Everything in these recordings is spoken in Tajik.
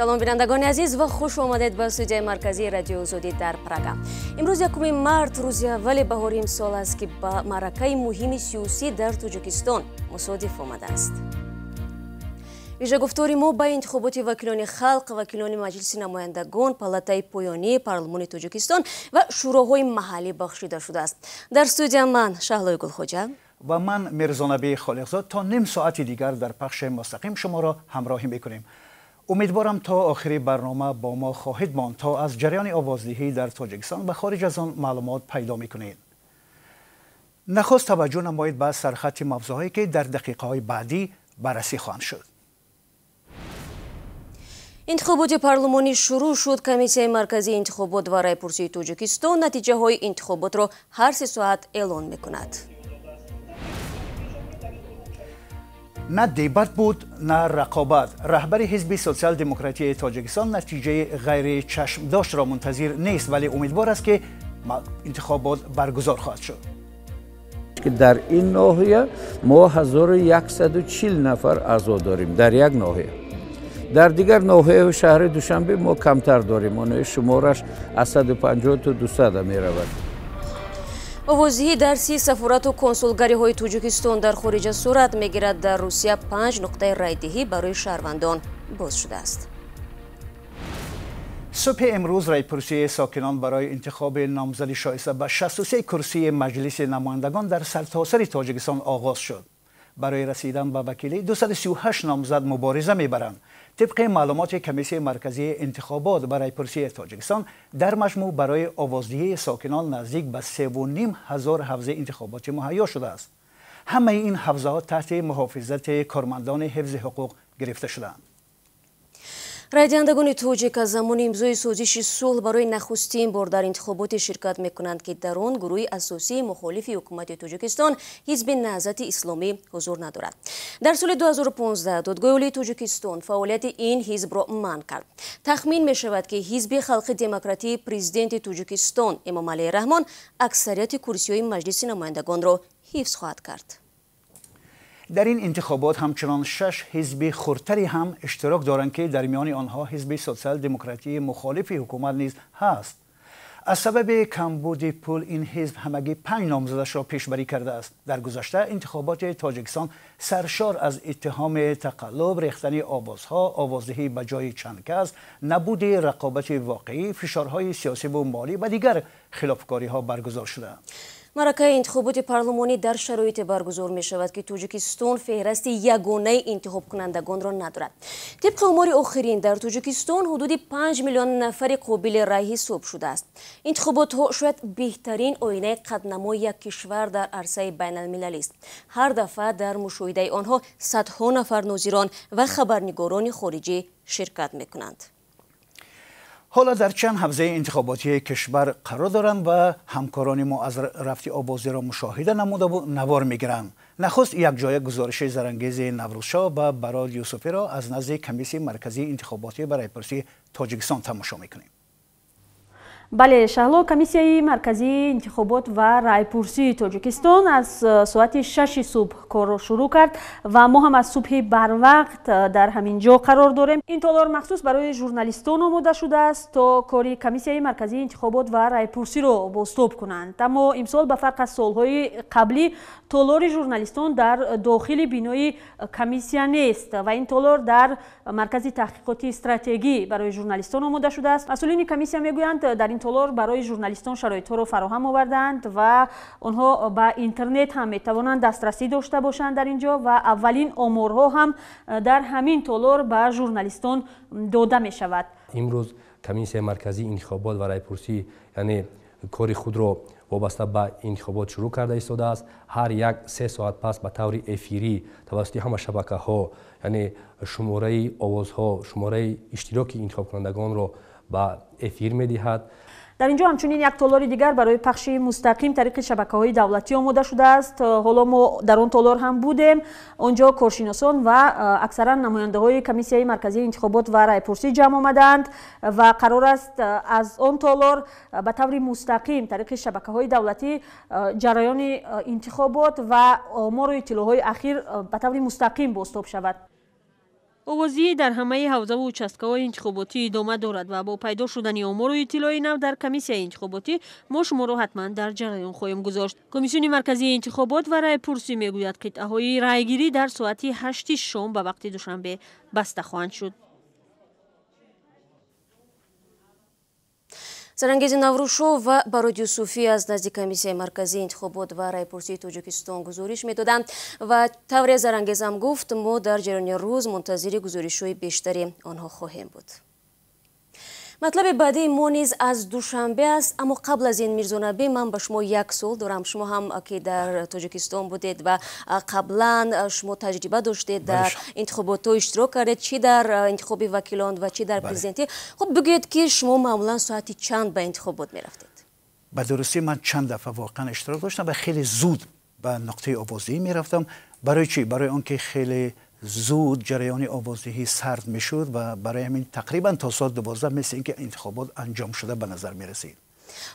Салом, бинандагони азиз, ва хуш омадед ба студияи марказии Радиои Озодӣ дар Прага. Имрӯз 1 март, рӯзи аввали баҳори имсол аст, ки ба маъракаи муҳими сиёсӣ дар Тоҷикистон мусодиф омадааст. Вижагуфтори мо ба интихоботи вакилони халқ, вакилони Маҷлиси намояндагон, палатаи поёнии парлумони Тоҷикистон ва шӯроҳои маҳаллӣ бахшида шудааст. Дар студия ман, Шаҳлои Гулхоҷа, ва ман, Мирзонаби Холиқзод, то ним соати дигар дар пахши мустақим шуморо ҳамроҳӣ мекунем. Умедворам, то охири барнома бо мо хоҳед монд, то аз ҷараёни овоздиҳӣ дар Тоҷикистон ва хориҷ аз он маълумот пайдо мекунед. Нахуст таваҷҷӯҳ намоед ба сархати мавзӯъҳое, ки дар дақиқаҳои баъдӣ баррасӣ хоҳанд шуд. Интихоботи парлумонӣ шурӯъ шуд. Комиссияи марказии интихобот ва райпурсии Тоҷикистон натиҷаҳои интихоботро ҳар 3 соат эълон мекунад. На дебат буд, на рақобат. Раҳбари Ҳизби Социал-демократии Тоҷикистон натиҷаи ғайричашмдоштро мунтазир нест, вале умедвор аст, ки интихобот баргузор хоҳад шуд. Ки дар ин ноҳия мо 1140 нафар аъзо дорем дар як ноҳия. Дар дигар ноҳияҳои шаҳри Душанбе мо камтар дорем, онои шумораш аз 150 то 200 меравад. Овоздиҳӣ дар 30 сафорату консулгариҳои Тоҷикистон дар хориҷа сурат мегирад. Дар Русия панҷ нуқтаи райдиҳӣ барои шаҳрвандон боз шудааст. Субҳи имрӯз райпурсии сокинон барои интихоби номзади шоиста ба 63 курсии Маҷлиси намояндагон дар сартосари Тоҷикистон оғоз шуд. Барои расидан ба вакилӣ 238 номзад мубориза мебаранд. Тибқи маълумоти Комиссияи марказии интихобот ва райпурсии Тоҷикистон, дар маҷмӯъ барои овоздиҳии сокинон наздик ба 3,5 ҳазор ҳавзаи интихоботӣ муҳайё шудааст. Ҳамаи ин ҳавзаҳо таҳти муҳофизати кормандони ҳифзи ҳуқуқ гирифта шудаанд. Райдиҳандагони тоҷик аз замони имзои созиши сулҳ барои нахустин бор дар интихоботе ширкат мекунанд, ки дар он гурӯҳи асосии мухолифи ҳукумати Тоҷикистон, Ҳизби Наҳзати Исломӣ, ҳузур надорад. Дар соли 2015 Додгоҳи Олии Тоҷикистон фаъолияти ин ҳизбро манъ кард. Тахмин мешавад, ки Ҳизби Халқи Демократии президенти Тоҷикистон Эмомалӣ Раҳмон аксарияти курсиҳои Маҷлиси намояндагонро ҳифз хоҳад кард. Дар ин интихобот ҳамчунон шаш ҳизби хурдтаре ҳам иштирок доранд, ки дар миёни онҳо Ҳизби Социал-демократии мухолифи ҳукумат низ ҳаст. Аз сабаби камбуди пул ин ҳизб ҳамагӣ панҷ номзадашро пешбарӣ кардааст. Дар гузашта интихоботи Тоҷикистон саршор аз иттиҳоми тақаллуб, рехтани овозҳо, овоздиҳӣ ба ҷои чанд кас, набуди рақобати воқеӣ, фишорҳои сиёсиву молӣ ва дигар хилофкориҳо баргузор шудаанд. Маъракаи интихоботи парлумонӣ дар шароите баргузор мешавад, ки Тоҷикистон феҳрасти ягонаи интихобкунандагонро надорад. Тибқи омори охирин, дар Тоҷикистон ҳудуди 5 миллион нафари қобили рай ҳисоб шудааст. Интихоботҳо шояд беҳтарин оинаи қаднамои як кишвар дар арсаи байналмилалист. Ҳар дафъа дар мушоҳидаи онҳо садҳо нафар нозирон ва хабарнигорони хориҷӣ ширкат мекунанд. Ҳоло дар чанд ҳавзаи интихоботии кишвар қарор доранд ва ҳамкорони мо аз рафти овоздиҳиро мушоҳида намудаву навор мегиранд. Нахуст якҷоя гузориши Зарангези Наврӯзшоҳ ва Барод Юсуфиро аз назди Комиссияи марказии интихоботӣ ва райпурсии Тоҷикистон тамошо мекунем. Бале, Шаҳло, Комиссияи марказии интихобот ва райпурсии Тоҷикистон аз соати 6-и субҳ корро шурӯъ кард ва мо ҳам аз субҳи барвақт дар ҳамин ҷо қарор дорем. Ин толор махсус барои журналистон омода шудааст, то кори Комиссияи марказии интихобот ва райпурсиро бозтоб кунанд. Аммо имсол, ба фарқ аз солҳои қаблӣ, толори журналистон дар дохили бинои комиссия нест ва ин толор дар Маркази таҳқиқоти стратегӣ барои журналистон омода шудааст. Масъулини комиссия мегӯянд, дар ин толор барои журналистон шароитҳоро фароҳам овардаанд ва онҳо ба интернет ҳам метавонанд дастрасӣ дошта бошанд дар ин ҷо ва аввалин оморҳо ҳам дар ҳамин толор ба журналистон дода мешавад. Имрӯз Комиссияи марказии интихобот ва райпурсӣ, яъне, кори худро вобаста ба интихобот шурӯъ карда истодааст. Ҳар як 3 соат пас ба таври эфирӣ тавассути ҳама шабакаҳо, яъне, шумораи овозҳо, шумораи иштироки интихобкунандагонро ба эфир медиҳад. Дар ин ҷо ҳамчунин як толори дигар барои пахши мустақим тариқи шабакаҳои давлатӣ омода шудааст. Ҳоло мо дар он толор ҳам будем. Он ҷо коршиносон ва аксаран намояндаҳои Комиссияи марказии интихобот ва райпурсӣ ҷамъ омадаанд ва қарор аст, аз он толор ба таври мустақим тариқи шабакаҳои давлатӣ ҷараёни интихобот ва омору иттилоъҳои ахир ба таври мустақим бозтоб шавад. Овоздиҳӣ дар ҳамаи ҳавзаву участкаҳои интихоботӣ идома дорад ва бо пайдо шудани омору иттилои нав дар комиссияи интихоботӣ мо шуморо ҳатман дар ҷараён хоҳем гузошт. Комиссиони марказии интихобот ва райпурсӣ мегӯяд, қитъаҳои райгирӣ дар соати 8 шом ба вақти Душанбе баста хоҳанд шуд. Сарангези Наврӯшов ва Барод Юсуфӣ аз назди комиссияи марказии интихобот ва райпурсии Тоҷикистон гузориш медоданд ва тавре Зарангезам гуфт, мо дар ҷараёни рӯз мунтазири гузоришҳои бештари онҳо хоҳем буд. Матлаби баъдии мо низ аз Душанбе аст, аммо қабл аз ин, Мирзонабӣ, ман ба шумо як суол дорам. Шумо ҳам ки дар Тоҷикистон будед ва қаблан шумо таҷриба доштед, дар интихоботҳо иштирок кардед, чӣ дар интихоби вакилон ва чӣ дар президентӣ. Хуб, бигӯед, ки шумо маъмулан соати чанд ба интихобот мерафтед? Ба дурустӣ, ман чанд дафъа воқеан иштирок доштам ва хеле зуд ба нуқтаи овоздиҳӣ мерафтам. Барои чӣ? Барои он ки хеле зуд ҷараёни овоздиҳӣ сард мешуд ва барои ҳамин тақрибан то соат 12 мисли ин ки интихобот анҷом шуда ба назар мерасид.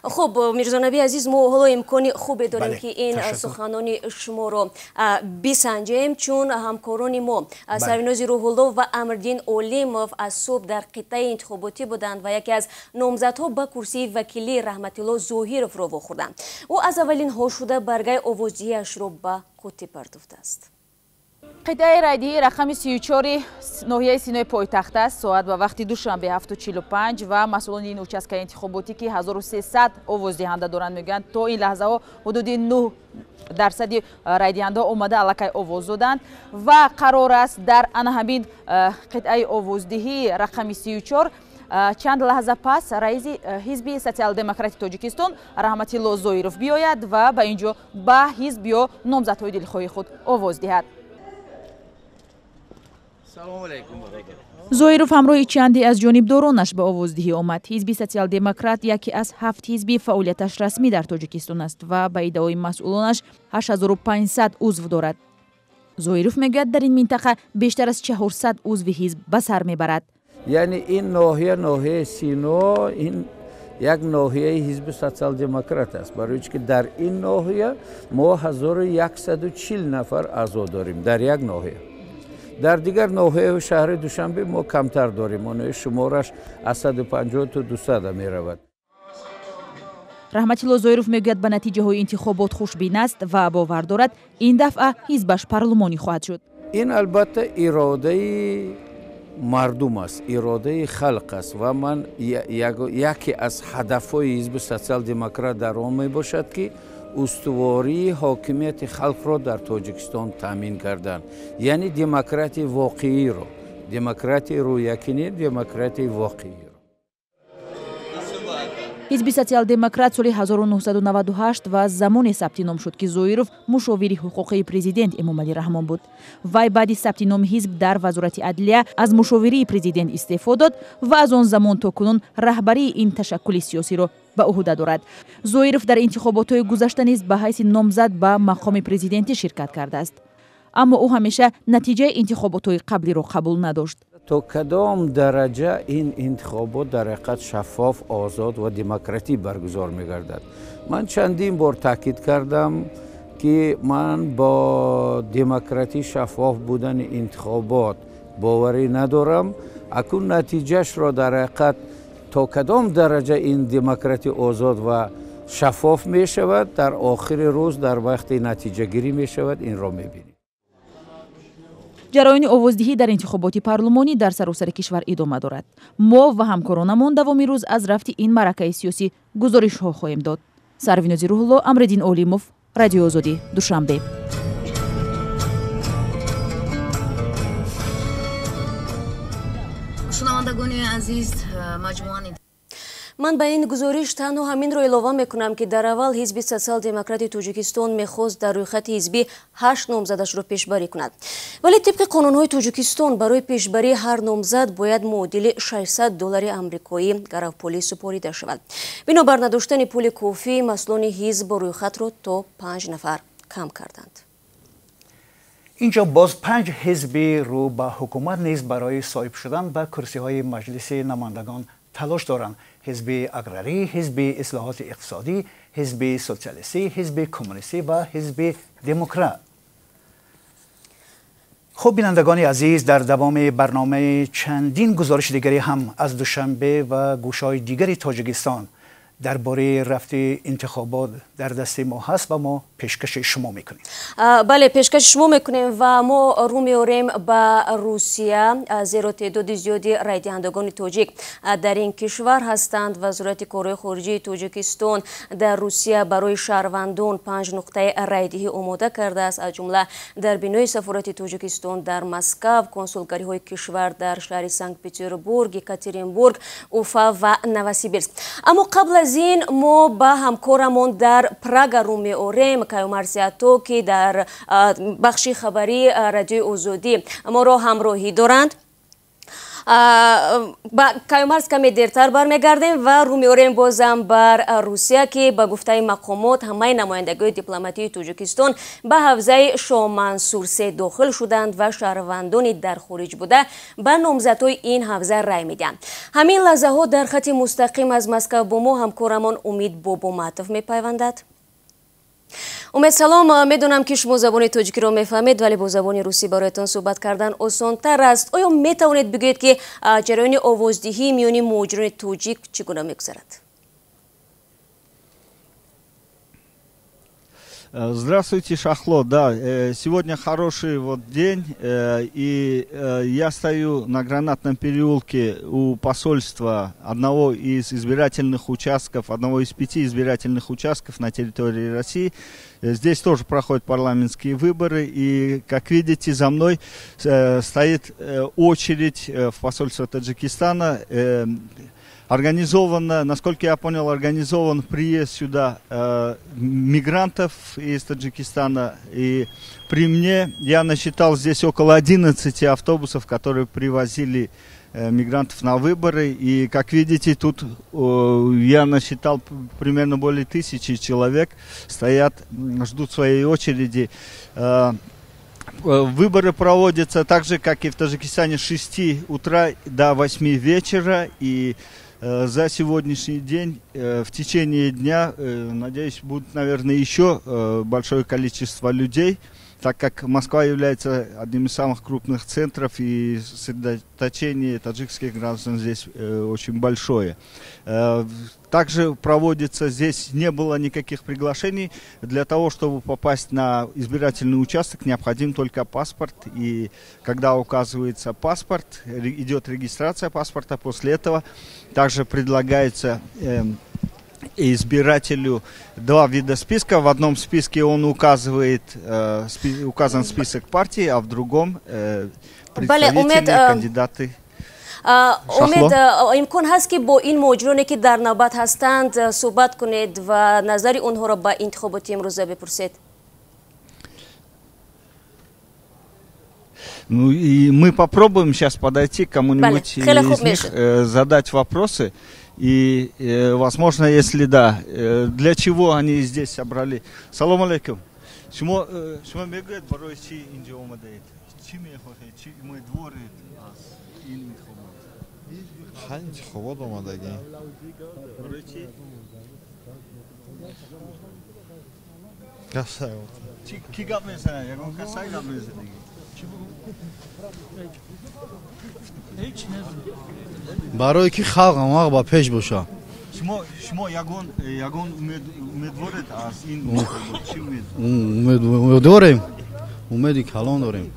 Хуб, Мирзонаби азиз, мо ҳоло имкони хубе дорем, ки ин суханони шуморо бисанҷем, чун ҳамкорони мо Сарвинози Рӯҳулло ва Амрдин Олимов аз субҳ дар қитъаи интихоботӣ буданд ва яке аз номзадҳо ба курсии вакилӣ Раҳматулло Зоҳировро вохӯрданд. Ӯ аз аввалинҳо шуда баргаи овоздиҳиашро ба қуттӣ партофтааст. Қитъаи райдиҳии рақами 34 ноҳияи Синои пойтахт аст. Соат ба вақти Душанбе 7:45 ва масъулони ин участкаи интихоботӣ, ки 1300 овоздиҳанда доранд, мегӯянд, то ин лаҳзаҳо ҳудуди 9% райдиҳандаҳо омада аллакай овоз доданд ва қарор аст дар ана ҳамин қитъаи овоздиҳии рақами 34 чанд лаҳза пас раиси ҳизби Социал-демократи Тоҷикистон Раҳматилло Зоиров биёяд ва ба ин ҷо ба ҳизб ё номзадҳои дилхоҳи худ овоз диҳад. Зоиров ҳамроҳи чанде аз ҷонибдоронаш ба овоздиҳӣ омад. Ҳизби Социал-демократ яке аз ҳафт ҳизби фаъолияташ расмӣ дар Тоҷикистон аст ва ба иддаои масъулонаш 8500 узв дорад. Зоиров мегӯяд, дар ин минтақа бештар аз 400 узви ҳизб ба сар мебарад. Яъне ин ноҳия, ноҳияи Сино, ин як ноҳияи ҳизби Социал-демократ аст, барои чи ки дар ин ноҳия мо 1140 нафар аъзо дорем дар як ноҳия. Дар дигар ноҳияҳои шаҳри Душанбе мо камтар дорем, онои шумораш аз 150 то 200 меравад. Раҳматилло Зоиров мегӯяд, ба натиҷаҳои интихобот хушбин аст ва бовар дорад, ин дафъа ҳизбаш парлумонӣ хоҳад шуд. Ин албатта иродаи мардум аст, иродаи халқ аст ва ман яке аз ҳадафҳои ҳизби Социал-демократ дар он мебошад, ки устувории ҳокимияти халқро дар Тоҷикистон таъмин кардан, яъне демократияи воқеиро, демократияи рӯякӣ не, демократияи воқеиро. Ҳизби Социал-демократ соли 1998 ва замоне сабти ном шуд, ки Зоиров мушовири ҳуқуқии президент Эмомалӣ Раҳмон буд. Вай баъди сабти номи ҳизб дар Вазорати адлия аз мушовирии президент истеъфо дод ва аз он замон то кунун раҳбарии ин ташаккули сиёсиро ба ӯҳда дорад. Зоиров дар интихоботҳои гузашта низ ба ҳайси номзад ба мақоми президентӣ ширкат кардааст, аммо ӯ ҳамеша натиҷаи интихоботҳои қаблиро қабул надошт. То кадом дараҷа ин интихобот дар ҳақиқат шаффоф, озод ва демократӣ баргузор мегардад? Ман чандин бор таъкид кардам, ки ман бо демократӣ шаффоф будани интихобот боварӣ надорам. Акун натиҷашро дар ҳақиқат то кадом дараҷа ин демократӣ озод ва шаффоф мешавад, дар охири рӯз, дар вақти натиҷагирӣ мешавад, инро мебинем. Ҷараёни овоздиҳӣ дар интихоботи парлумонӣ дар саросари кишвар идома дорад. Мо ва ҳамкоронамон давоми рӯз аз рафти ин маъракаи сиёсӣ гузоришҳо хоҳем дод. Сарвинози Рӯҳулло, Амриддин Олимов, Радиои Озодӣ, Душанбе. Шунавандагони азиз, маҷмӯан Ман ба ин гузориш танҳо ҳаминро илова мекунам, ки дар аввал ҳизби Социал-демократи Тоҷикистон мехост дар рӯйхати ҳизбӣ ҳашт номзадашро пешбарӣ кунад. Вале тибқи қонунҳои Тоҷикистон барои пешбарии ҳар номзад бояд муодили 600 доллари амрикоӣ гаравпулӣ супорида шавад. Бинобар надоштани пули кофӣ, масъулони ҳизб рӯйхатро то панҷ нафар кам карданд. Инҷо боз панҷ ҳизби рӯ ба ҳукумат низ барои соҳиб шудан ба курсиҳои Маҷлиси намояндагон талош доранд: ҳизби аграрӣ, ҳизби ислоҳоти иқтисодӣ, ҳизби социалистӣ, ҳизби коммунистӣ ва ҳизби демократ. Хуб, бинандагони азиз, дар давоми барномаи чандин гузориши дигаре ҳам аз Душанбе ва гӯшаҳои дигари Тоҷикистон дар бораи рафти интихобот дар дасти мо ҳаст ва мо пешкаши шумо мекунем. Бале, пешкаши шумо мекунем ва мо рӯ меорем ба Русия, зеро теъдоди зиёди райдиҳандагони тоҷик дар ин кишвар ҳастанд. Вазорати корҳои хориҷии Тоҷикистон дар Русия барои шаҳрвандон 5 нуқтаи райдиҳӣ омода кардааст, аз ҷумла дар бинои сафорати Тоҷикистон дар Москав, консулгариҳои кишвар дар шаҳри Санкт-Петербург, Екатеринбург, Уфа ва Новосибирск. Аммо қабл аз ин мо ба ҳамкорамон дар Прага рӯ меорем, Каюмарс Ато, ки дар бахши хабарии Радиои Озодӣ моро ҳамроҳӣ доранд. Ба Каюмарс каме дертар бармегардем ва рӯ меорем бозам бар Русия, ки ба гуфтаи мақомот ҳамаи намояндагиҳои дипломатии Тоҷикистон ба ҳавзаи Шоҳмансур-се дохил шуданд ва шаҳрвандони дар хориҷ буда ба номзадҳои ин ҳавза рай медиҳанд. Ҳамин лаҳзаҳо дар хати мустақим аз Москав бо мо ҳамкорамон Умид Бобоматов мепайвандад. Умед, салом. Медонам, ки шумо забони тоҷикиро мефаҳмед, вале бо забони русӣ бароятон суҳбат кардан осонтар аст. Оё метавонед бигӯед, ки ҷараёни овоздиҳӣ миёни муҳоҷирони тоҷик чӣ гуна мегузарад? Здравствуйте, Шахло. Да, сегодня хороший вот день, и я стою на Гранатном переулке у посольства одного из избирательных участков, одного из 5 избирательных участков на территории России. Здесь тоже проходят парламентские выборы, и, как видите, за мной стоит очередь в посольство Таджикистана. Организовано, насколько я понял, организован приезд сюда мигрантов из Таджикистана. И при мне я насчитал здесь около 11 автобусов, которые привозили мигрантов на выборы. И, как видите, тут я насчитал примерно более 1000 человек стоят, ждут своей очереди. Выборы проводятся так же, как и в Таджикистане, с 6 утра до 8 вечера. И за сегодняшний день, в течение дня, надеюсь, будут, наверное, еще большое количество людей, так как Москва является одним из самых крупных центров, и сосредоточение таджикских граждан здесь очень большое. Также проводится, здесь не было никаких приглашений. Для того, чтобы попасть на избирательный участок, необходим только паспорт. И когда указывается паспорт, идет регистрация паспорта. После этого также предлагается избирателю два вида списка. В одном списке он указывает, указан список партии, а в другом представители, кандидаты. Умед, имкон ҳаст, ки бо ин муҳоҷироне, ки дар навбат ҳастанд, суҳбат кунед ва назари онҳоро ба интихоботи имрӯза бипурсед? Ну и мы попробуем сейчас подойти к кому-нибудь из них, задать вопросы. И, возможно, если да, для чего они здесь собрали. Салом алейкум. Шумо шумо мегӯед, барои чӣ инҷо омадаед? Чӣ мехоҳед? Чӣ умедворед аз ин интихобот? Ха, интихобот омадагӣ. Барои чӣ? Касай. Чӣ ки гап мезанад? Ягон касай гап мезанад? Барое ки халқ ҳамвақт ба пеш боша. Шумо ягон умедворед аз ин интихобот? Чӣ умед? Умед дорем, умеди калон дорем.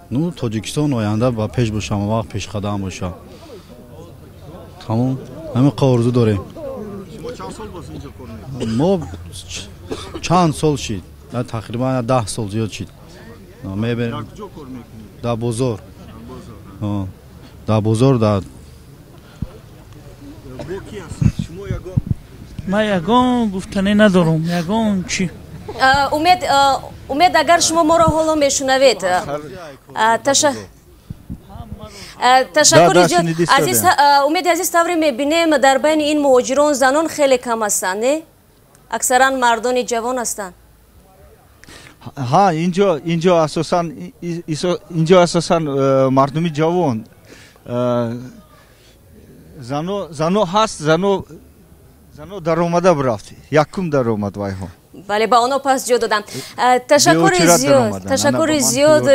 Ну, Тоҷикистон оянда ба пеш боша, ҳамавақт пешқадам боша. Тамом, ҳамин орзу дорем. Шумо чанд сол боз инҷо кор мекунед? Мо чанд сол шид, тақрибан 10 сол зиёд шид. Дар куҷо кор мекунед? Дар бозор. Дар бозор, дар Бо ки ҳастед? Шумо ягон Ман ягон гуфтанӣ надорам, ягон чӣ. Умед, Умед, агар шумо моро ҳоло мешунавед, ташаккури зиёд. Азиз Умеди азиз, тавре мебинем, дар байни ин муҳоҷирон занон хеле кам ҳастанд, не? Аксаран мардони ҷавон ҳастанд. Ҳа, инҷо асосан мардуми ҷавон. Зано ҳаст, зано даромада рафт, якум даромад вайҳо. Бале, ба онҳо пас ҷо додам. Ташаккури зиёд, ташаккури зиёд.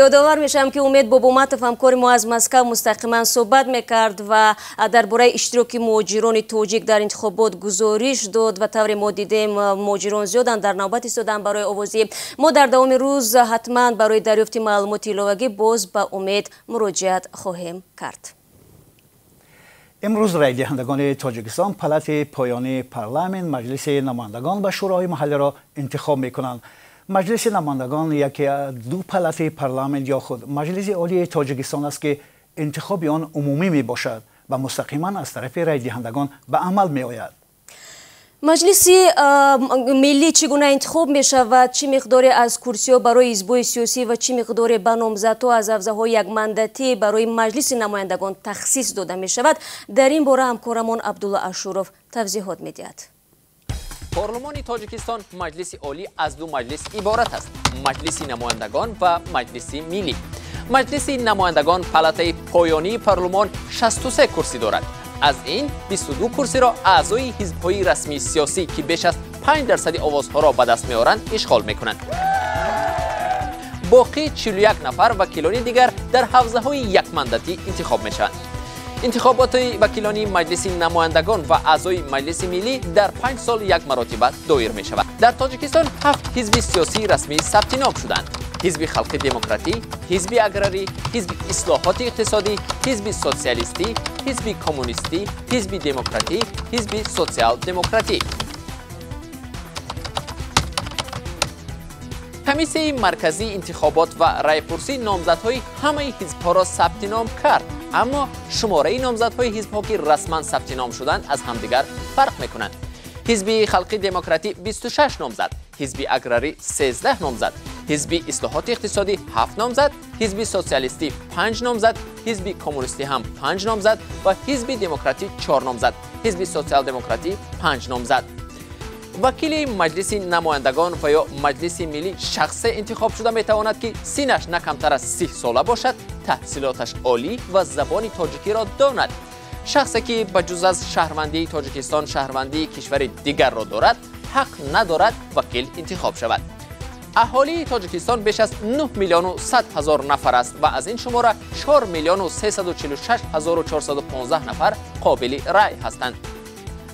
Ёдовар мешавам, ки Умед Бобоматов, ҳамкори мо аз Москав, мустақиман суҳбат мекард ва дар бораи иштироки муҳоҷирони тоҷик дар интихобот гузориш дод ва тавре мо дидем, муҳоҷирон зиёданд, дар навбат истоданд барои овоздиҳӣ. Мо дар давоми рӯз ҳатман барои дарёфти маълумоти иловагӣ боз ба Умед муроҷиат хоҳем кард. Имрӯз райдиҳандагони Тоҷикистон палати поёнии парламент, Маҷлиси намояндагон ва шӯроҳои маҳаллиро интихоб мекунанд. Маҷлиси намояндагон яке аз ду палати парламент ё худ Маҷлиси Олии Тоҷикистон аст, ки интихоби он умумӣ мебошад ва мустақиман аз тарафи райдиҳандагон ба амал меояд. Маҷлиси миллӣ чӣ гуна интихоб мешавад, чӣ миқдоре аз курсиҳо барои ҳизбҳои сиёсӣ ва чӣ миқдоре ба номзадҳо аз ҳавзаҳои якмандатӣ барои Маҷлиси намояндагон тахсис дода мешавад, дар ин бора ҳамкорамон Абдулло Ашуров тавзеҳот медиҳад. Парлумони Тоҷикистон, Маҷлиси Олӣ, аз ду маҷлис иборат аст: Маҷлиси намояндагон ва Маҷлиси миллӣ. Маҷлиси намояндагон, палатаи поёнии парлумон, 63 курсӣ дорад. Аз ин 22 курсиро аъзои ҳизбҳои расмии сиёсӣ, ки беш аз 5% овозҳоро ба даст меоранд, ишғол мекунанд. Боқӣ 41 нафар вакилони дигар дар ҳавзаҳои якмандатӣ интихоб мешаванд. Интихоботи вакилони Маҷлиси намояндагон ва аъзои Маҷлиси миллӣ дар 5 сол як маротиба доир мешавад. Дар Тоҷикистон 7 ҳизби сиёсии расмӣ сабти ном шуданд: Ҳизби халқи демократӣ, Ҳизби аграрӣ, Ҳизби ислоҳоти иқтисодӣ, Ҳизби социалистӣ, Ҳизби коммунистӣ, Ҳизби демократӣ, Ҳизби социал-демократӣ. Комиссияи марказии интихобот ва райпурсӣ номзадҳои ҳамаи ҳизбҳоро сабти ном кард, аммо шумораи номзадҳои ҳизбҳо, ки расман сабти ном шуданд, аз ҳамдигар фарқ мекунанд. Ҳизби халқи демократӣ 26 номзад, Ҳизби аграрӣ 13 номзад, Ҳизби ислоҳоти иқтисодӣ 7 номзад, Ҳизби социалистӣ 5 номзад, Ҳизби коммунистӣ ҳам 5 номзад ва Ҳизби демократӣ 4 номзад, Ҳизби социал-демократӣ 5 номзад. Вакили Маҷлиси намояндагон ва ё Маҷлиси миллӣ шахсе интихоб шуда метавонад, ки синнаш на камтар аз 30 сола бошад, таҳсилоташ олӣ ва забони тоҷикиро донад. Шахсе, ки ба ҷуз аз шаҳрвандии Тоҷикистон шаҳрвандии кишвари дигарро дорад, ҳақ надорад вакил интихоб шавад. Аҳолии Тоҷикистон беш аз 9 миллиону 100 ҳазор нафар аст ва аз ин шумора 4 миллиону 346 ҳазору 415 нафар қобили рай ҳастанд.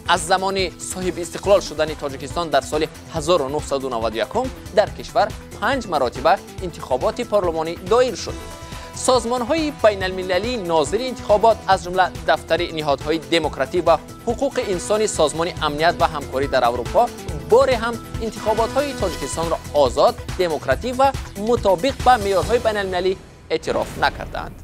Аз замони соҳиби истиқлол шудани Тоҷикистон дар соли 1991 дар кишвар 5 маротиба интихоботи парлумонӣ доир шуд. Созмонҳои байналмилалии нозири интихобот, аз ҷумла дафтари ниҳодҳои демократӣ ва ҳуқуқи инсони Созмони амният ва ҳамкорӣ дар Аврупо, боре ҳам интихоботҳои Тоҷикистонро озод, демократӣ ва мутобиқ ба меъёрҳои байналмилалӣ эътироф накардаанд.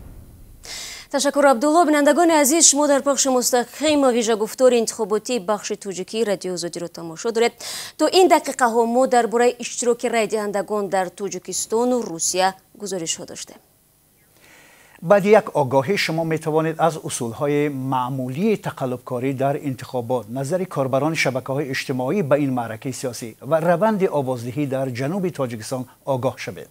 Ташаккур, Абдулло. Бинандагони азиз, шумо дар пахши мустақим вижагуфтори интихоботии бахши тоҷикии Радиои Озодиро тамошо доред. То ин дақиқаҳо мо дар бораи иштироки райдиҳандагон дар Тоҷикистону Русия гузоришҳо доштем. Баъди як огаҳӣ шумо метавонед аз усулҳои маъмулии тақаллубкорӣ дар интихобот, назари корбарони шабакаҳои иҷтимоӣ ба ин маъракаи сиёсӣ ва раванди овоздиҳӣ дар ҷануби Тоҷикистон огоҳ шавед.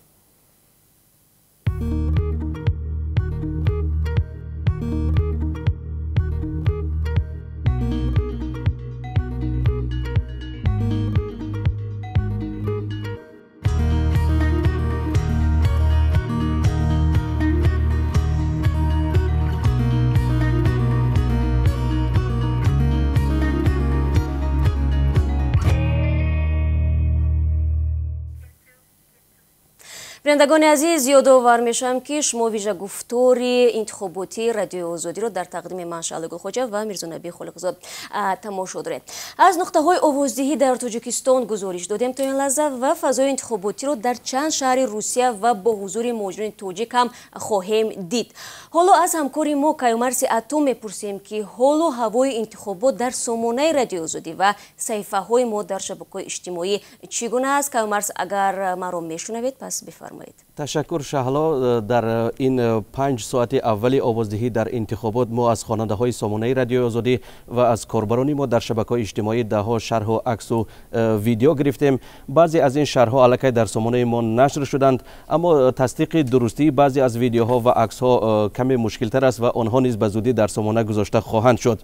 Бинандагони азиз, ёдовар мешавам, ки шумо вижагуфтори интихоботии Радиои Озодиро дар тақдими ман, Шаҳло Гулхоҷа, ва Мирзонаби Холиқзод тамошо доред. Аз нуқтаҳои овоздиҳӣ дар Тоҷикистон гузориш додем то ин лаҳза ва фазои интихоботиро дар чанд шаҳри Русия ва бо ҳузури муҳоҷирони тоҷик ҳам хоҳем дид. Ҳоло аз ҳамкори мо Каюмарси Атум мепурсем, ки ҳолу ҳавои интихобот дар сомонаи Радиои Озодӣ ва саҳифаҳои мо дар шабакаҳои иҷтимоӣ чӣ гуна аст. Каюмарс, агар маро мешунавед, пас бифармоед. Ташаккур, Шаҳло. Дар ин 5 соати аввали овоздиҳӣ дар интихобот мо аз хонандаҳои сомонаи Радиои Озодӣ ва аз корбарони мо дар шабакаҳои иҷтимоӣ даҳҳо шарҳу аксу видео гирифтем. Баъзе аз ин шарҳҳо аллакай дар сомонаи мо нашр шуданд, аммо тасдиқи дурустии баъзе аз видеоҳо ва аксҳо каме мушкилтар аст ва онҳо низ ба зудӣ дар сомона гузошта хоҳанд шуд.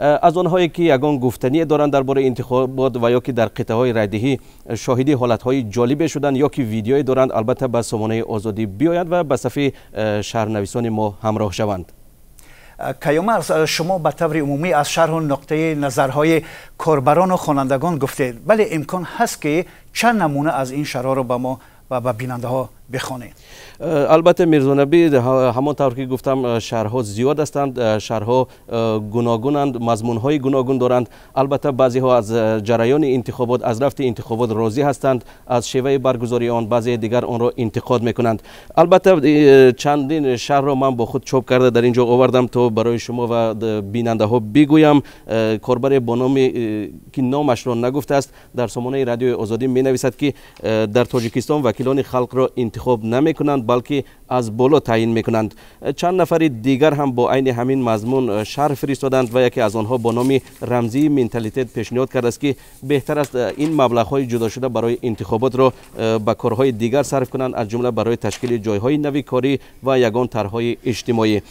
Аз онҳое ки ягон гуфтание доранд дар бораи интихобот ва ё ки дар қитъаҳои райдиҳӣ шоҳиди ҳолатҳои ҷолибе шуданд ё ки видеое доранд, албатта ба сомонаи Озодӣ биёянд ва ба сафи шаҳрнависони мо ҳамроҳ шаванд. Каюмарс, шумо ба таври умумӣ аз шарҳу нуқтаи назарҳои корбарон ва хонандагон гуфтед, вале имкон ҳаст ки чанд намуна аз ин шарҳҳоро ба мо ва ба бинандаҳо бихонед? Албатта, Мирзонабӣ, ҳамон тавр ки гуфтам, шарҳҳо зиёд ҳастанд, шарҳҳо гуногунанд, мазмунҳои гуногун доранд. Албатта, баъзеҳо аз ҷараёни интихобот, аз рафти интихобот розӣ ҳастанд, аз шеваи баргузории он, баъзеи дигар онро интиқод мекунанд. Албатта, чандин шарҳро ман бо худ чоп карда дар ин ҷо овардам, то барои шумо ва бинандаҳо бигӯям. Корбаре бо номи ки номашро нагуфтааст, дар сомонаи Радиои Озодӣ менависад, ки дар Тоҷикистон вакилони халқро интихоб намекунанд, балки аз боло таъйин мекунанд. Чанд нафари дигар ҳам бо айни ҳамин мазмун шарҳ фиристоданд ва яке аз онҳо бо номи рамзии менталитет пешниҳод кардааст, ки беҳтар аст ин маблағҳои ҷудошуда барои интихоботро ба корҳои дигар сарф кунанд, аз ҷумла барои ташкили ҷойҳои нави корӣ ва ягон тарҳҳои иҷтимоӣ.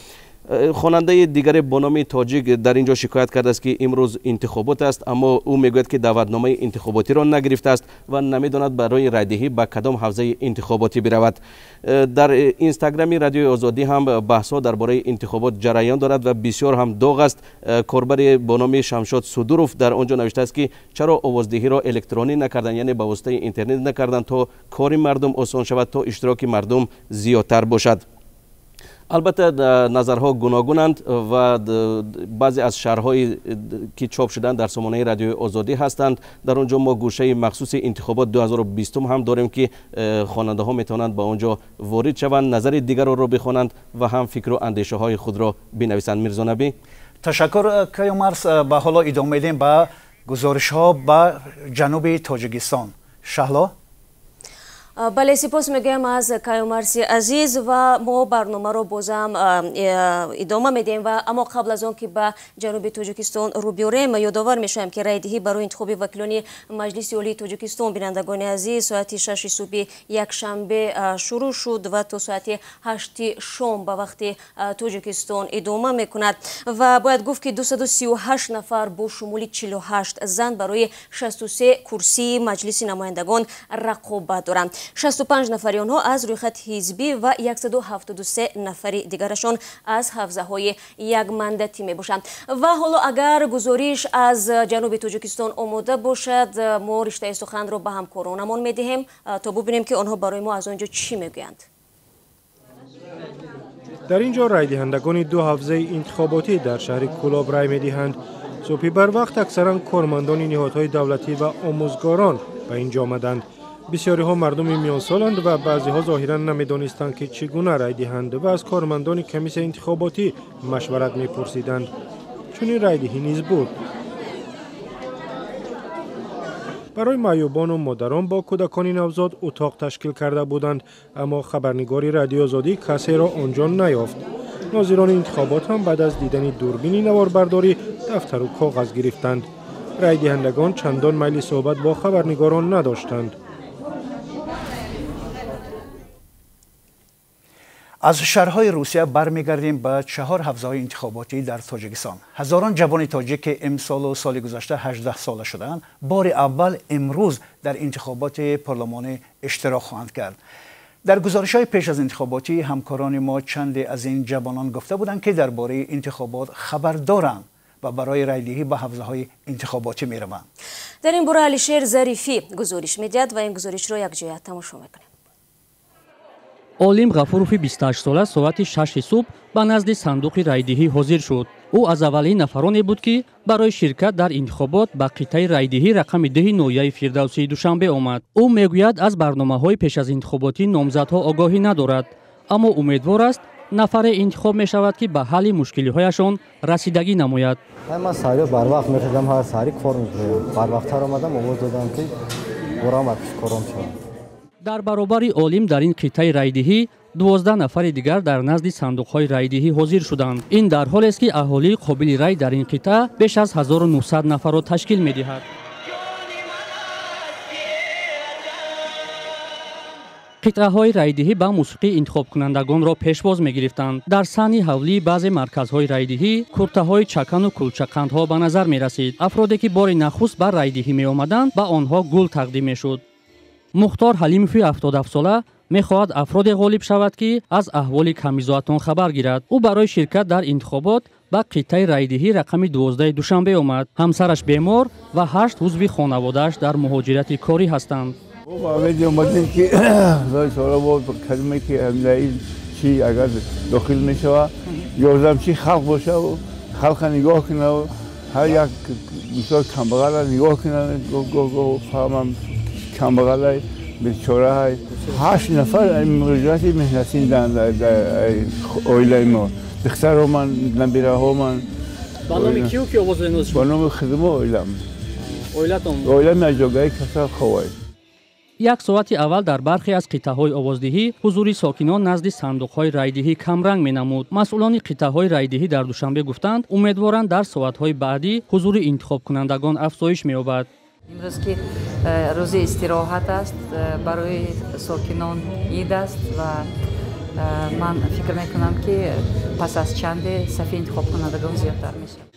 Хонандаи дигаре бо номи Тоҷик дар ин ҷо шикоят кардааст, ки имрӯз интихобот аст, аммо ӯ мегӯяд, ки даъватномаи интихоботиро нагирифтааст ва намедонад барои райдиҳӣ ба кадом ҳавзаи интихоботӣ биравад. Дар Инстаграми Радиои Озодӣ ҳам баҳсҳо дар бораи интихобот ҷараён дорад ва бисёр ҳам доғ аст. Корбаре бо номи Шамшод Судуров дар он ҷо навиштааст, ки чаро овоздиҳиро электронӣ накарданд, яъне ба воситаи интернет накарданд, то кори мардум осон шавад, то иштироки мардум зиёдтар бошад. Албатта, назарҳо гуногунанд ва баъзе аз шарҳҳое ки чоп шуданд, дар сомонаи Радиои Озодӣ ҳастанд. Дар он ҷо мо гӯшаи махсуси интихобот 2020 ҳам дорем, ки хонандаҳо метавонанд ба он ҷо ворид шаванд, назари дигарро бихонанд ва ҳам фикру андешаҳои худро бинависанд. Мирзонабӣ, ташаккур, Каюмарс. Ба ҳоло идома медиҳем ба гузоришҳо ба ҷануби Тоҷикистон. Шаҳло. Бале, сипос мегӯям аз Каюмарси азиз ва мо барномаро бозам идома медиҳем. Ва аммо қабл аз он ки ба ҷануби Тоҷикистон рӯ биёрем, ёдовар мешавем, ки райдиҳӣ барои интихоби вакилони Маҷлиси Олии Тоҷикистон, бинандагони азиз, соати 6 субҳи якшанбе шурӯъ шуд ва то соати 8 шом ба вақти Тоҷикистон идома мекунад. Ва бояд гуфт, ки 238 нафар бо шумули 48 зан барои 63 курсии Маҷлиси намояндагон рақобат доранд. 65 нафари онҳо аз рӯйхати ҳизбӣ ва 173 нафари дигарашон аз ҳавзаҳои якмандатӣ мебошанд. Ва ҳоло агар гузориш аз ҷануби Тоҷикистон омода бошад, мо риштаи суханро ба ҳамкоронамон медиҳем, то бубинем, ки онҳо барои мо аз он ҷо чӣ мегӯянд. Дар ин ҷо райдиҳандагони ду ҳавзаи интихоботӣ дар шаҳри Кӯлоб рай медиҳанд. Субҳи барвақт аксаран кормандони ниҳодҳои давлатӣ ва омӯзгорон ба ин ҷо омаданд. Бисёриҳо мардуми миёнсоланд ва баъзеҳо зоҳиран намедонистанд, ки чӣ гуна рай диҳанд ва аз кормандони комиссияи интихоботӣ машварат мепурсиданд. Чунин райдиҳӣ низ буд. Барои маъюбону модарон бо кӯдакони навзод утоқ ташкил карда буданд, аммо хабарнигори Радиои Озодӣ касеро он ҷо наёфт. Нозирони интихобот ҳам баъд аз дидани дурбини наворбардорӣ дафтару коғаз гирифтанд. Райдиҳандагон чандон майли суҳбат бо хабарнигорон надоштанд. Аз шаҳрҳои Русия бармегардем ба 4 ҳавзаҳои интихоботӣ дар Тоҷикистон. Ҳазорон ҷавони тоҷик, ки имсолу соли гузашта 18 сола шудаанд, бори аввал имрӯз дар интихоботи парлумонӣ иштирок хоҳанд кард. Дар гузоришҳои пеш аз интихоботӣ ҳамкорони мо чанде аз ин ҷавонон гуфта буданд, ки дар бораи интихобот хабар доранд ва барои райдиҳӣ ба ҳавзаҳои интихоботӣ мераванд. Дар ин бора Алишер Зарифӣ гузориш медиҳад ва ин гузоришро якҷоя тамошо мекунем. Олим Ғафурови 28сола соати 6 субҳ ба назди сандуқи райдиҳӣ ҳозир шуд. Ӯ аз аввалин нафароне буд, ки барои ширкат дар интихобот ба қитъаи райдиҳӣ рақами 10 ноҳияи Фирдавсии Душанбе омад. Ӯ мегӯяд, аз барномаҳои пеш аз интихоботӣ номзадҳо огоҳӣ надорад, аммо умедвор аст, нафаре интихоб мешавад, ки ба ҳалли мушкилиҳояшон расидагӣ намояд. Ман саҳри барвақт мехезам, ҳар саҳри кор мекунам. Барвақттар омадам, овоз додам, ки борам кором шавад. Дар баробари Олим дар ин қитъаи райдиҳӣ 12 нафари дигар дар назди сандуқҳои райдиҳӣ ҳозир шуданд. Ин дар ҳолест, ки аҳолии қобили рай дар ин қитъа беш аз 1900 нафарро ташкил медиҳад. Қитъаҳои райдиҳӣ ба мусиқӣ интихобкунандагонро пешвоз мегирифтанд. Дар саҳни ҳавлии баъзе марказҳои райдиҳӣ куртаҳои чакану кулчақандҳо ба назар мерасид. Афроде ки бори нахуст ба райдиҳӣ меомаданд, ба онҳо гул тақдим мешуд. Мухтор Ҳалимови 77сола мехоҳад афроде ғолиб шавад, ки аз аҳволи камбизоатон хабар гирад. Ӯ барои ширкат дар интихобот ба қитъаи райдиҳӣ рақами 12 Душанбе омад. Ҳамсараш бемор ва 8 узви хонаводааш дар муҳоҷирати корӣ ҳастанд. Омадем ки калиме ки чи агар дохил мешава, ёрдамчи халқ боша, халқа нигоҳ кунав, ҳар як мисол камбағала нигоҳ кунад, фаҳмам камбағалай бечораҳай. 8 нафар муроҷиати меҳнатӣ оилаи мо, духтароман, набираҳоман. Ба номи кию ки овоз додед? Ба номи худмо, оилам. Оилатон? Оилам аз ҷогаи касал ховай. Як соати аввал дар бархе аз қитъаҳои овоздиҳӣ ҳузури сокинон назди сандуқҳои райдиҳӣ камранг менамуд. Масъулони қитъаҳои райдиҳӣ дар Душанбе гуфтанд, умедворанд дар соатҳои баъдӣ ҳузури интихобкунандагон афзоиш меёбад. Имрӯз ки рӯзи истироҳат аст, барои сокинон ид аст ва ман фикр мекунам, ки пас аз чанде сафи интихобкунандагон зиёдтар мешавад.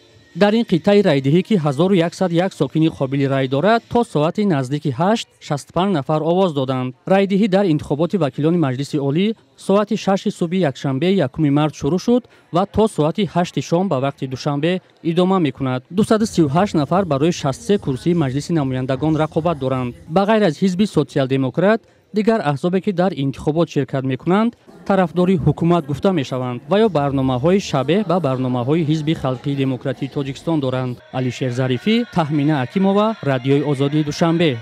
Дар ин қитъаи райдиҳӣ, ки 1101 сокини қобили рай дорад, то соати наздики 8 65 нафар овоз доданд. Райдиҳӣ дар интихоботи вакилони Маҷлиси Олӣ соати 6 субҳи якшанбе 1 март шурӯъ шуд ва то соати 8 шом ба вақти Душанбе идома мекунад. 238 нафар барои 63 курсии Маҷлиси намояндагон рақобат доранд. Ба ғайр аз ҳизби Социал-демократ, дигар аҳзобе ки дар интихобот ширкат мекунанд, тарафдори ҳукумат гуфта мешаванд ва ё барномаҳои шабеҳ ба барномаҳои Ҳизби Халқии Демократии Тоҷикистон доранд. Алишер Зарифӣ, Таҳмина Акимова, Радиои Озодии Душанбе.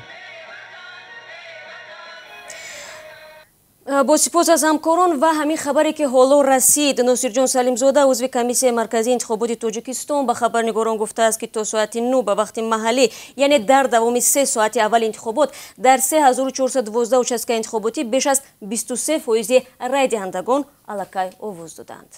Бо сипос аз ҳамкорон ва ҳамин хабаре ки ҳоло расид, Носирҷон Салимзода, узви Комиссияи марказии интихоботи Тоҷикистон, ба хабарнигорон гуфтааст, ки то соати 9 ба вақти маҳаллӣ, яъне дар давоми 3 соати аввали интихобот, дар 3412 участка интихоботӣ беш аз 23% райдиҳандагон аллакай овоз доданд.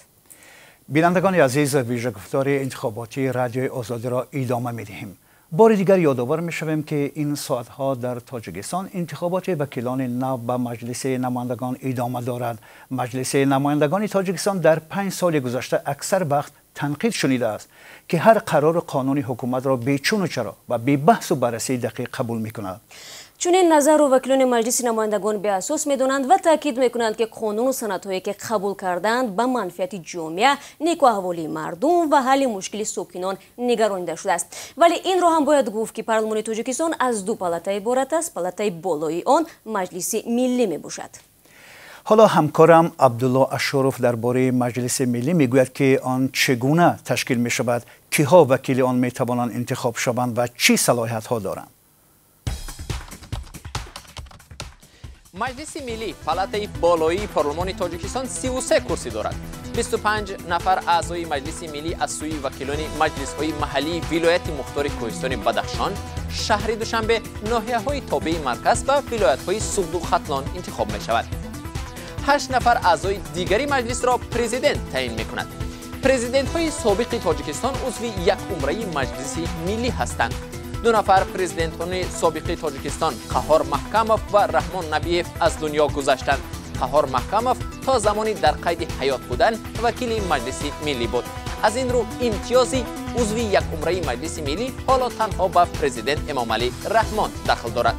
Бинандагони азиз, вижагуфтори интихоботии Радиои Озодиро идома медиҳем. Бори дигар ёдовар мешавем, ки ин соатҳо дар Тоҷикистон интихоботи вакилони нав ба Маҷлиси намояндагон идома дорад. Маҷлиси намояндагони Тоҷикистон дар 5 соли гузашта аксар вақт танқид шунидааст, ки ҳар қарору қонуни ҳукуматро бечуну чаро ва бебаҳсу баррасии дақиқ қабул мекунад. Чунин назарро вакилони Маҷлиси намояндагон беасос медонанд ва таъкид мекунанд, ки қонуну санадҳое ки қабул карданд, ба манфиати ҷомеа, некуаҳволии мардум ва ҳалли мушкили сокинон нигаронида шудааст. Вале инро ҳам бояд гуфт, ки парлумони Тоҷикистон аз ду палата иборат аст. Палатаи болои он Маҷлиси миллӣ мебошад. Ҳоло ҳамкорам Абдулло Ашуров дар бораи Маҷлиси миллӣ мегӯяд, ки он чӣ гуна ташкил мешавад, киҳо вакили он метавонанд интихоб шаванд ва чӣ салоҳиятҳо доранд. Маҷлиси миллӣ, палатаи болоии парлумони Тоҷикистон, 33 курсӣ дорад. 25 нафар аъзои Маҷлиси миллӣ аз сӯи вакилони маҷлисҳои маҳаллии вилояти мухтори Кӯҳистони Бадахшон, шаҳри Душанбе, ноҳияҳои тобеи марказ ва вилоятҳои Суғду Хатлон интихоб мешавад. 8 нафар аъзои дигари маҷлисро президент таъин мекунад. Президентҳои собиқи Тоҷикистон узви якумраи Маҷлиси миллӣ ҳастанд. 2 нафар президентони собиқи Тоҷикистон, Қаҳор Маҳкамов ва Раҳмон Набиев, аз дунё гузаштанд. Қаҳор Маҳкамов то замони дар қайди ҳаёт будан вакили Маҷлиси миллӣ буд. Аз ин рӯ имтиёзи узви якумраи Маҷлиси миллӣ ҳоло танҳо ба президент Эмомалӣ Раҳмон дахл дорад.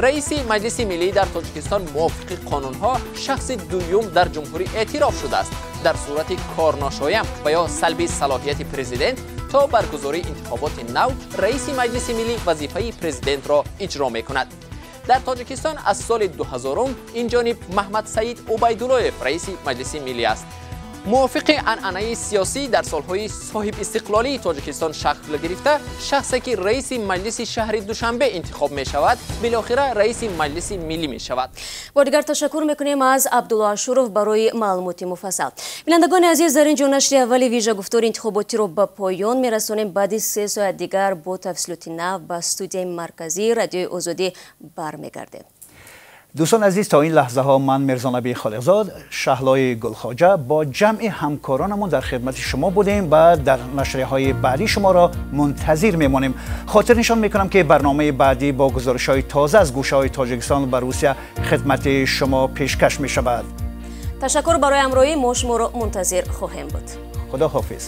Раиси Маҷлиси миллӣ дар Тоҷикистон мувофиқи қонунҳо шахси дуюм дар ҷумҳурӣ эътироф шудааст. Дар сурати корношоям ва ё салби салоҳияти президент то баргузории интихоботи нав, раиси Маҷлиси миллӣ вазифаи президентро иҷро мекунад. Дар Тоҷикистон аз соли 2000 инҷониб Маҳмадсаид Убайдуллоев раиси Маҷлиси миллӣ аст. Мувофиқи анъанаи сиёсӣ дар солҳои соҳибистиқлолии Тоҷикистон шакл гирифта, шахсе ки раиси Маҷлиси шаҳри Душанбе интихоб мешавад, билохира раиси Маҷлиси миллӣ мешавад. Бо дигар ташаккур мекунем аз Абдулло Ашуров барои маълумоти муфассал. Бинандагони азиз, дар ин ҷо нашри аввали вижагуфтори интихоботиро ба поён мерасонем. Баъди 3 соат дигар бо тафсилоти нав ба студияи марказии Радиои Озодӣ бармегардем. Дӯстон азиз, то ин лаҳзаҳо ман Мирзонаби Холиқзод, Шаҳлои Гулхоҷа бо ҷамъи ҳамкоронамон дар хидмати шумо будем ва дар нашрияҳои баъдӣ шуморо мунтазир мемонем. Хотир нишон мекунам, ки барномаи баъдӣ бо гузоришҳои тоза аз гӯшаҳои Тоҷикистон ва Русия хидмати шумо пешкаш мешавад. Ташаккур барои ҳамроҳӣ, мо шуморо мунтазир хоҳем буд. Худо ҳофиз.